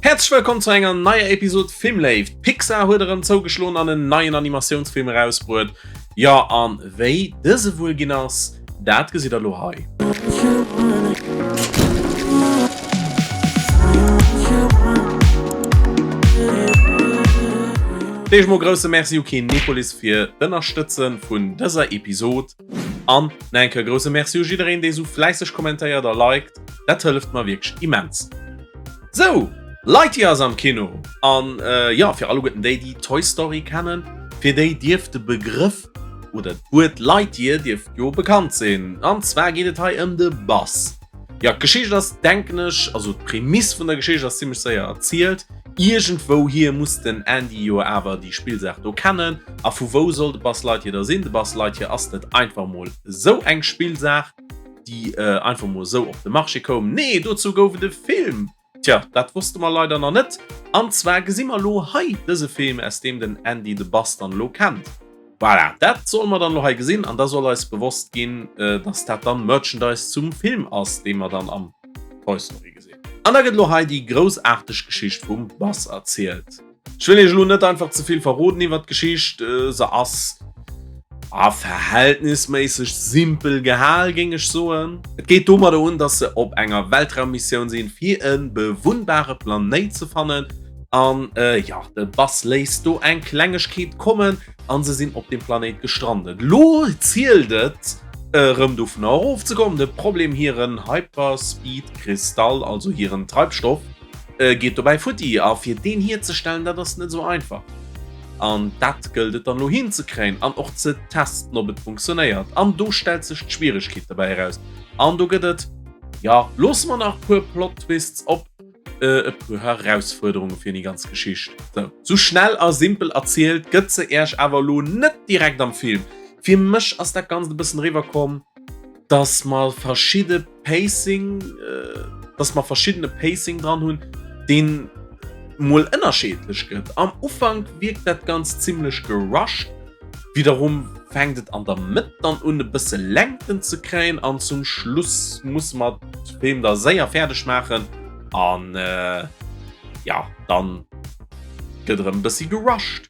Häerzlech wëllkomm zu enger neier Episod Filmléift. Pixar huet erëm zougeschloen an en neien Animatiounsfilm erausbruet. Jo, an wéi dëse wuel ginn ass, dat gesitt der elo hei. D'éischt mol grousse Merci u Kinepolis fir d'Ënnerstëtze vun dëser Episod. An nach eng Kéier grousse Merci u jiddereen, dee sou fläisseg kommentéiert a liked. Dat hëlleft mer wierklech immens. Sou, Lightyear ass am Kino! An jo, fir alleguerten déi, déi Toy Story kennen, fir déi dierft de Begrëff oder d'Wuert Lightyear dierft jo bekannt sinn. An zwar geet et hei ëm de Buzz. Jo, d'Geschicht ass, denken ech, also d'Prämiss vun der Geschicht ass zimmlech séier erzielt. Iergendwouhier muss den Andy jo awer déi Spillsaach do kennen. A vu wou soll de Buzz Lightyear da sinn? De Buzz Lightyear ass net einfach mol esou eng Spillsaach. déi einfach mol esou op de Marché koum. Nee, dozou gouf et e Film! Tja, dat wosste mer leider nach net. An zwar gesi mer elo hei dëse Film, aus deem den Andy de Buzz dann elo kennt. Voilà, dat solle mer dann elo hei gesinn an da soll eis bewosst ginn, dass dat dann Merchandise zum Film ass, dee mer dann am Toy Story gesinn. An da gëtt elo hei déi groussaarteg Geschicht vum Buzz erzielt. Ech wëll iech elo net einfach ze vill verroden iwwer d'Geschicht. Se ass a verhältnisméisseg simpel gehal, géing ech soen. Et geet domadder un, dass se op enger Weltraummissioun sinn, fir e bewunnbare Planéit ze fannen. An jo, de Buzz léisst do eng Klengegkeet kommen a se sinn op deem Planéit gestrandet. Lo zielt et erëm dovunner erofzekommen. De Problem, hiren Hyperspeed-Kristall, also hiren Treibstoff, geet dobäi futti a fir deen hierzestellen, dat ass net esou einfach. An dat gëllt et dann elo hinzekréien an och ze testen, ob et funktionéiert. An do stellt sech d'Schwieregkeet dobäi eraus. An do gëtt et, jo, loosse mer nach e puer Plot Twists op, e puer Herausfuerderunge fir déi ganz Geschicht. Sou, sou schnell a simpel erzielt gëtt se Iech awer elo net direkt am Film. Fir mech ass dat Ganzt e bëssen eriwwerkomm, dass mer verschidde Pacing, dass mer verschiddene Pacing dran hunn, deen mol ënnerscheedlech gëtt. Am Ufank wierkt dat Ganzt zimmlech gerusht, wiederum fänkt et an der Mëtt dann un e bësse Längten ze kréien an zum Schluss musse mer de Film da séier fäerdeg maachen an ja, dann gëtt erëm e bëssi gerusht.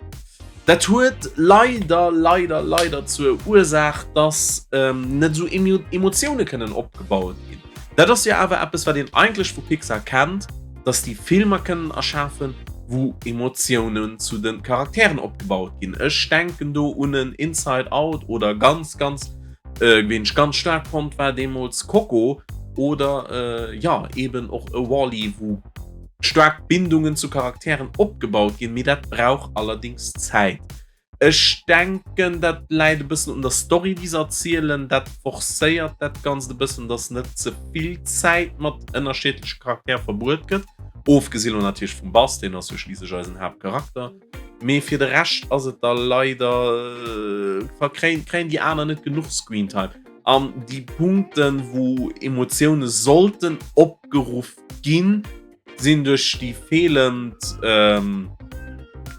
Dat huet leider, leider, leider zur Ursaach, dass net esou Emotioune kënnen opgebaut ginn. Dat ass jo awer eppes, wat een eigentlech vu Pixar kennt, dass déi Filmer kënnen erschafen, wou Emotiounen zu de Charakteren opgebaut ginn. Ech denken do un en Inside Out oder ganz, ganz, ween ech ganz staark fonnt war deemools Coco oder jo eeben och e Wall-E, wou staark Bindungen zu Charakteren opgebaut ginn, mee dat brauch allerdings Zäit. Ech denken dat läit e bëssen un der Story déi se erzielen, dat forcéiert dat Ganzt e bëssen, dass net ze vill Zäit mat ënnerschiedleche Charaktere verbruet gëtt, ofgesi lo natierlech vum Buzz, deen ass jo schliisslech eisen Haaptcharakter, mee fir de Rescht ass et da leider, kréien déi aner net genuch Screentime an déi Punkten wou Emotioune sollten opgeruff ginn, sinn duerch déi feelend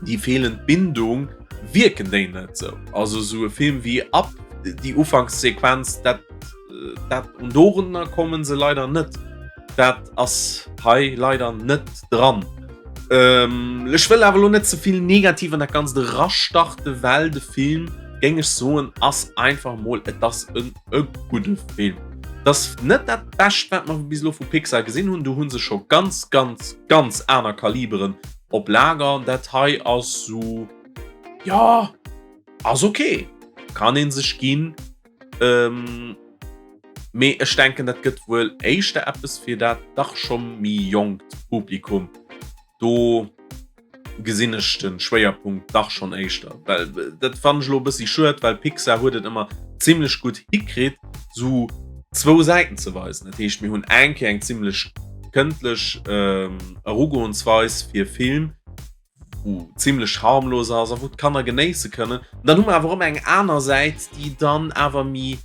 déi feelend Bindung wierken déi net sou. Also sou e Film wéi Up, déi Ufankssequenz, dat dat un dorunner kommen se leider net. Dat ass hei leider net dran. Ech wëll awer elo net ze vill negativ an dat Ganzt erastarte, well de Film, géing ech soen, ass einfach mol, et ass en e gudde Film. Et ass net dat Bescht, wat mer bis elo vu Pixar gesinn hunn. Do hu se scho ganz, ganz, ganz aner Kaliberen op Lager. Dat hei ass sou, jo, ass ok, kann ee sech ginn. Mee ech denken, dat gëtt wuel éischter eppes fir dat dach scho méi jonkt Publikum. Do gesinn ech den Schwéierpunkt dach schon éischter, well dat fannen ech elo e bëssi schued, well Pixar huet et ëmmer zimlech gutt hikritt sou zwou Säiten ze weisen. Dat heescht mir hunn eng Kéier eng zimlech këntlech Erugoensweis fir Film, wou zimlech harmlos ass a wou d'Kanner genéisse kënnen. Dann hu mer awer och ëmmer eng aner Säit, déi dann awer méi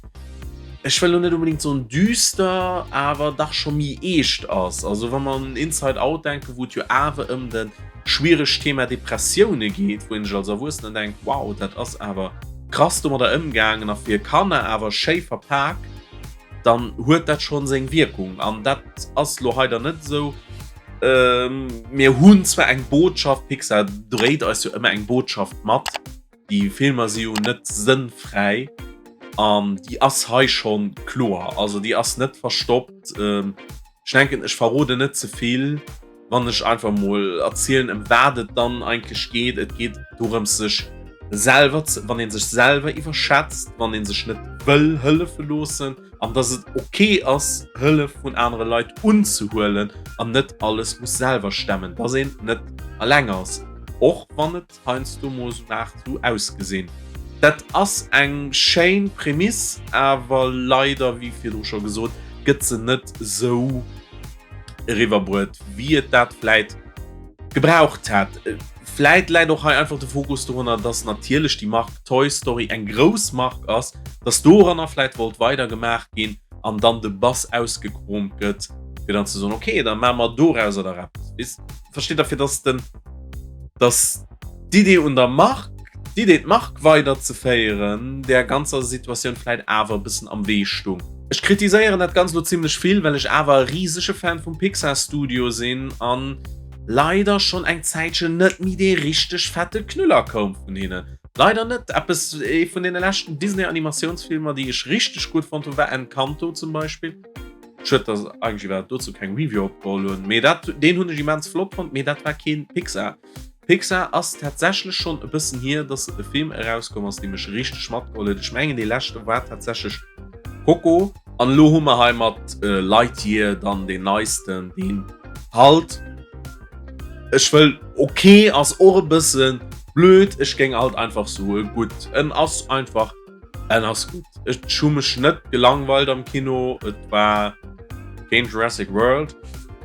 ech wëll lo net unbedingt soen düster, awer dach scho méi eescht ass. Also wa mer un Inside Out denken, wou et jo awer ëm de schwieregt Thema Depressioune geet, wou een sech als Erwuessenen denkt, wow, dat ass awer krass domadder ëmgaangen a fir Kanner awer schéi verpak, dann huet dat schonn seng Wierkung. An dat ass lo hei dann net esou. Mir hunn zwar eng Botschaft, Pixar dréit eis jo ëmmer eng Botschaft mat, déi Filmer si jo net sënnfräi an déi ass hei schonn kloer, also déi ass net verstoppt. Ech denken ech verroden net ze vill, wann ech einfach mol erzielen ëm wat et dann eigentlech geet. Et geet dorëms sech selwer ze, wann ee sech selwer iwwerschätzt, wann ee sech net wëll hëllefe loossen, an dass et ok ass Hëllef vun anere Leit unzehuelen an net alles muss selwer stemmen, dass een net alleng ass, och wann et heiansdo mol sou mag sou ausgesinn. Dat ass eng schéin Prämiss, awer leider, wéi virdru scho gesot, gëtt se net sou eriwwerbruet wéi et dat vläit gebraucht hätt. Vläit läit och hei einfach de Fokus dorunner, dass natierlech déi Mark Toy Story eng grouss Mark ass, dass doranner vläit wollt weider gemaach ginn an dann de Bass ausgekroomt gëtt, fir dann ze soen, okay, da maache mer dorauser der eppes. Weess, versteet Der, fir dass den, dass d'Idee un der Mark, d'Idee d'Mark weiderzeféieren, där ganzer Situatioun vläit awer e bëssen am Wee stung. Ech kritiséieren dat Ganzt elo zimlech vill, well ech awer e risege Fan vum Pixar Studio sinn an leider schonn eng Zäitchen net méi dee richteg fette Knüller koum vun hinnen. Leider net. Eppes, ee vun deene leschten Disney-Animatiounsfilmer, déi ech richteg gutt fonnt hunn, war Encanto zum Beispill. Schued, dass eigentlech iwwerhaapt dozou keng Review opgeholl hunn, mee dat, deen hunn ech immens flott fonnt, mee dat war keen Pixar. Pixar ass tatsächlech schonn e bëssen hier, dass e Film erauskomm ass, dee mech richteg matgeholl huet. Ech mengen, dee leschte war tatsächlech Coco. An elo hu mer hei mat Lightyear dann deen neisten, deen halt, ech wëll, ok ass och e bësse blöd, ech géing halt einfach soe gutt. En ass einfach, en ass gutt. Ech hu mech net gelangweilt am Kino, et war keen Jurassic World.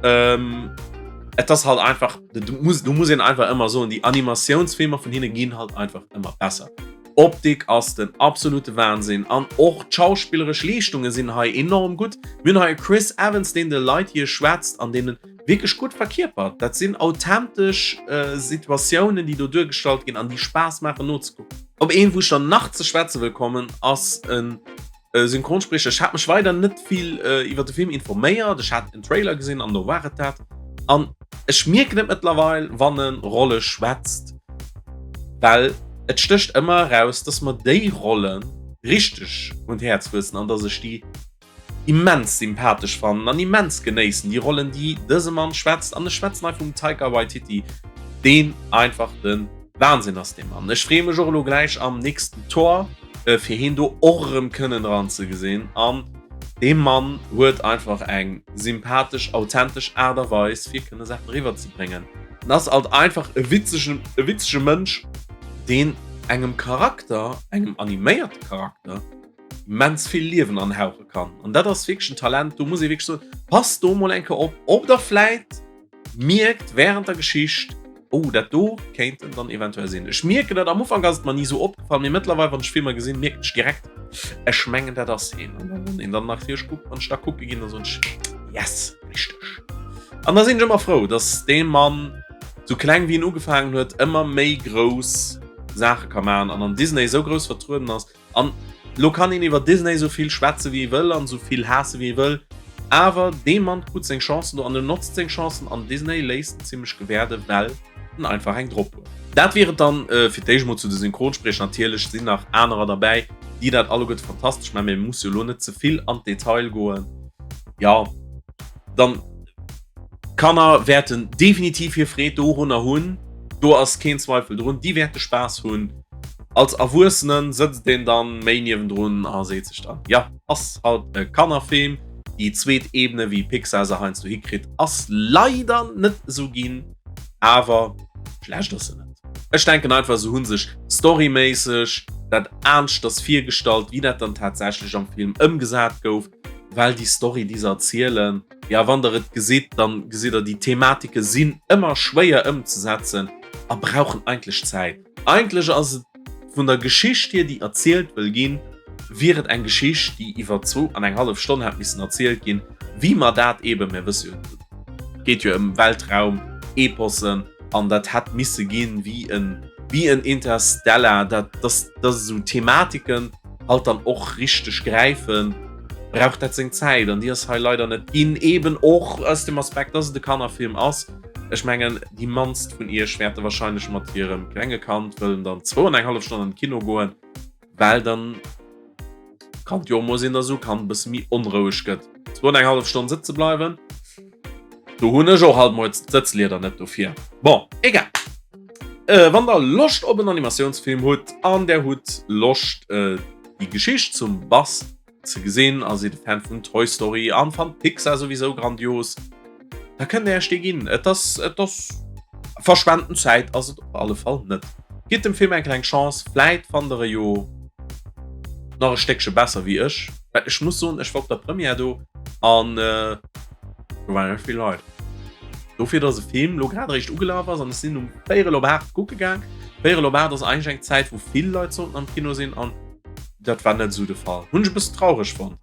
Et ass halt einfach, do muss, do muss een einfach ëmmer soen, déi Animatiounsfilmer vun hinne ginn halt einfach ëmmer besser. Optik ass den absolute Wahnsinn an och d'schauspilleresch Leeschtunge sinn hei enorm gutt. Mir hunn hei e Chris Evans, deen de Lightyear schwätzt an deen en wierklech gutt verkierpert. Dat sinn authentesch Situatiounen, déi do duergestallt ginn an déi Spaass maachen nozekucken. Op een, wou ech dann nach ze schwätze wëll kommen, ass e Synchronspriecher. Ech hat mech weider net vill iwwer de Film informéiert. Ech hat en Trailer gesinn an do war et dat. An ech mierken et mëttlerweil, wann e Rolle schwätzt, well et stécht ëmmer eraus, dass mer déi Rolle richteg un d'Häerz wuessen an dass ech déi immens sympathesch fannen an immens genéissen, déi Rollen, déi dëse Mann schwätzt. An ech schwätzen hei vum Taika Waititi, deen einfach de Wahnsinn ass, dee Mann. Ech freeë mech och elo gläich am nächsten Thor, fir hien do och erëm kënnen dran ze gesinn. An dee Mann huet einfach eng sympathesch, authentesch Aart a Weis, fir kënne Saachen eriwwerzebréngen. En ass alt einfach e witzegen, e witzege Mënsch, deen engem Charakter, engem animéierte Charakter, immens vill Liewen anhauche kann. An dat ass wierklech en Talent, do muss ee wierklech soen, passt do mol eng Kéier op, ob der vläit mierkt während der Geschicht, oh dat do kéint en dann eventuell sinn. Ech mierken dat, am Ufank ass et mer ni sou opgefall, mee mëttlerweil wann ech Filmer gesinn, mierken ech direkt, ech mengen dat ass heen. An dann, wann een dann natierlech kuckt, wann ech da kucke ginn, da soen ech, yes, richteg. An da sinn ech ëmmer frou, dass dee Mann, sou kleng wéi en ugefaangen huet, ëmmer méi grouss Saache ka maachen an an Disney sou grouss vertrueden ass. An lo kann een iwwer Disney sou vill schwätze wéi ee wëll an sou vill haasse wéi ee wëll, awer dee Mann krut seng Chancen do an en notzt seng Chancen an Disney léisst en zimmlech gewäerde well en einfach eng drop huet. Dat wier et dann fir d'éischt mol zu de Synchronspriecher. Natierlech sinn nach anerer derbäi, déi dat alleguerte fantastesch maachen, mee mir musse jo lo net ze vill an d'Detail goen. Jo, dann. D'Kanner wäerten definitiv hir Freed dorunner hunn, do ass keen Zweifel drun, déi wäerte Spaass hunn. Als Erwuessene sëtzt een dann méi niewendrun a seet sech dann, jo, ass halt e Kannerfilm. Déi zweet Ebene, wéi Pixar se heiansdo hikritt, ass leider net esou ginn, awer schlecht ass se net. Ech denken einfach, se hu sech storyméisseg dat aneschters virgestallt, wéi dat dann tatsächlech am Film ëmgesat gouf, well déi Story, déi se erzielen, Ja, wann der et gesitt, dann gesitt der, déi Thematike sinn ëmmer schwéier ëmzesetzen a brauchen eigentlech Zäit. Eigentlech ass et vun der Geschicht hier, déi erzielt wëll ginn, wier et eng Geschicht, déi iwwer zwou an eng hallef Stonn hätt missen erzielt ginn, wéi mer dat eeben, mir wësse jo, et geet jo ëm Weltraum-Epossen, an dat hätt misse ginn wéi en, wéi en Interstellar, dat, dass, dass esou Thematiken halt dann och richteg gräifen. brauch dat seng Zäit an déi ass hei leider net ginn, eben och aus dem Aspekt, dass et e Kannerfilm ass. Ech mengen, déi mannst vun iech wäerte wahrscheinlech mat hirem klenge Kand wëllen dann zwou an eng hallef Stonn an de Kino goen, well dann kann et jo och mol sinn, dass esou e Kand e bësse méi onroueg gëtt. Zwou an eng hallef Stonn sëtze bleiwen, do hunn ech och halt mol d'Sëtzlieder net dofir. Bon, egal. Wann der Loscht op en Animatiounsfilm hutt an der hutt Loscht déi Geschicht zum Buzz ze gesinn a sidd e Fan vun Toy Story an fannt Pixar souwisou grandios, da kënnt der iech dee ginn. Et ass et ass verschwenden Zäit ass et op alle Fall net. Gitt dem Film eng kleng Chance, vläit fannt der e jo nach e Stéckche besser wéi ech, well ech muss soen, ech war op der Première do an do waren net vill Leit. Dofir dass e Film lo grad eréischt ugelaf ass an ech sinn um véierel op 8 kucke gaang. Véierel op 8 ass eigentlech eng Zäit wou vill Leit sollten am Kino sinn an dat war net esou de Fall. Hunn ech e bëssen traureg fonnt.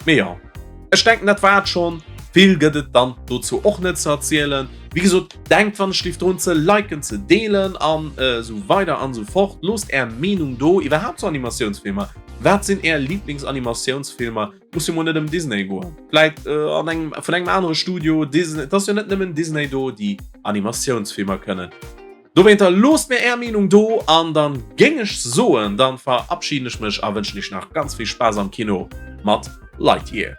Mee jo, ech denken dat war et schonn. Vill gëtt et dann dozou och net ze erzielen. Wéi gesot, denkt wann ech lift drun ze liken, ze deelen an esou weider an esou fort. Loosst är Meenung do iwwerhaapt zu Animatiounsfilmer. Wat sinn är Lieblingsanimatiounsfilmer? Muss jo mol net ëm Disney goen. Vläit an engem vun engem anere Studio, Disney, et ass jo net nëmmen Disney do, déi Animatiounsfilmer kënnen. Dowéinter loosst mir är Meenung do an dann géing ech soen, dann verabschieden ech mech a wënschen iech nach ganz vill Spaass am Kino mat Lightyear.